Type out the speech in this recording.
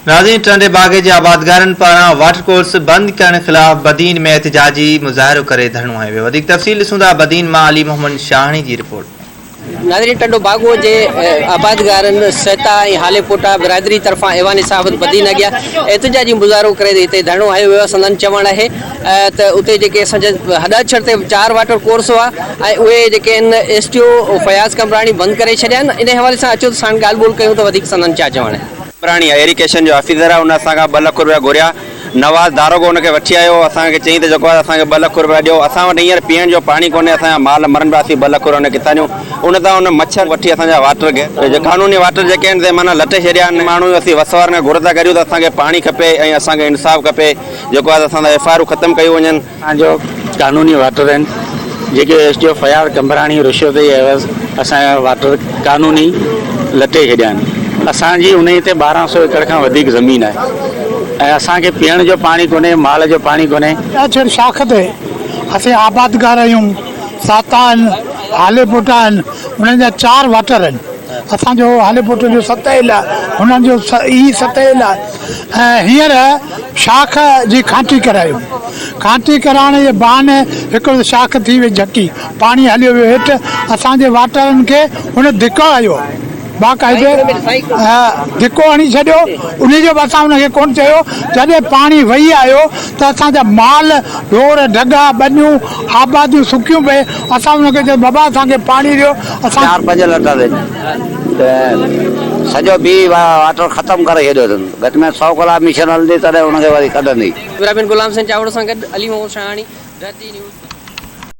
ناظرين ٽنڊي باگي جي آبادگارن پاران واٽر ڪورس بند ڪرڻ خلاف بدين ۾ احتجاجي مظاهرو ڪري ڌرڻو هنيو ويو وڌيڪ تفصيل ڏسون ٿا بدين مان علي محمد شاهاڻي جي رپورٽ ۾. ناظرين ٽنڊو باگو جي آبادگارن سهتا ۽ هالي پوٽا برادري طرفان ايوان صحافت بدين اڳيان احتجاجي مظاهرو ڪري هتي ڌرڻو هنيو ويو آهي سندن چوڻ آهي ته اتي جيڪي اسان جا هڏاڇڙ تي چار واٽر ڪورس هئا ۽ اهي جيڪي آهن S T O Fayaz Qambrani بند ڪري ڇڏيا آهن ان حوالي سان اچو ته ساڻن ڳالهه ٻولهه ڪيون ته وڌيڪ سندن ڇا چوڻ آهي. قمبراڻي ايريگيشن جو آفيسر آهي ان اسان کان ٻه لک روپيا گهريا نواز داروغو ان کي وٺي آيو اسان کي چيائين ته جيڪو آهي اسان کي ٻه لک روپيا ڏيو اسان وٽ هينئر پيئڻ جو پاڻي ڪونهي اسان جا مال مرن پيا اسين ٻه لک روپيا ان کي ڪٿان ڏيون ان تان ان مڇر وٺي اسان جا واٽر قانوني واٽر جيڪي آهن سي معنيٰ لٽي ڇڏيا آهن ماڻهو اسين وس وارن کان گهر ٿا ڪريون ته اسان کي پاڻي کپي ۽ اسان کي انصاف کپي جيڪو آهي اسان تان ايف I آرون ختم ڪيون وڃن. اسان جو قانوني واٽر آهن جيڪي S D O Fayyaz Qambrani رشوت جي عيوض اسان جا واٽر قانوني لٽي ڇڏيا آهن اسان جي انهي تي 12 سو ايڪڙ کان وڌيڪ زمين آهي ۽ اسان کي پيئڻ جو پاڻي ڪونهي مال جو پاڻي ڪونهي. ڇر شاخ تي اسين آبادگار آهيون ساتا آهن هالي پوٽا آهن انهن جا چار واٽر آهن اسان جو هالي پوٽن جو ست ايل آهي هنن جو اي ست ايل آهي ۽ هينئر شاخ جي کانٽي ڪرايو. کانٽي ڪرائڻ جي بهاني هڪڙو شاخ ٿي وئي جهڪي، پاڻي هليو ويو هيٺ، اسان جي واٽرن کي هن ڌڪو هنيو، باقاعدي ڌڪو هڻي ڇڏيو، انهي جو به اسان هن کي ڪونه چيو، جڏهن پاڻي وهي آيو ته اسان جا مال، ڍور، ڍڳا، ٻنيون، آباديون سڪيون پئي، اسان هن کي چيو بابا اسان کي پاڻي ڏيو، اسان. چار پنج لٽا ڏين ته سڄو بيهي واٽر ختم ڪري ڇڏيو اٿن. گهٽ ۾ سئو ڪلاڪ مشن هلندي تڏهن ان کي وري ڪڍندي. ڪئميرامين غلام حسين چاوڙو سان گڏ علي محمد شاهاڻي، ڌرتي نيوز.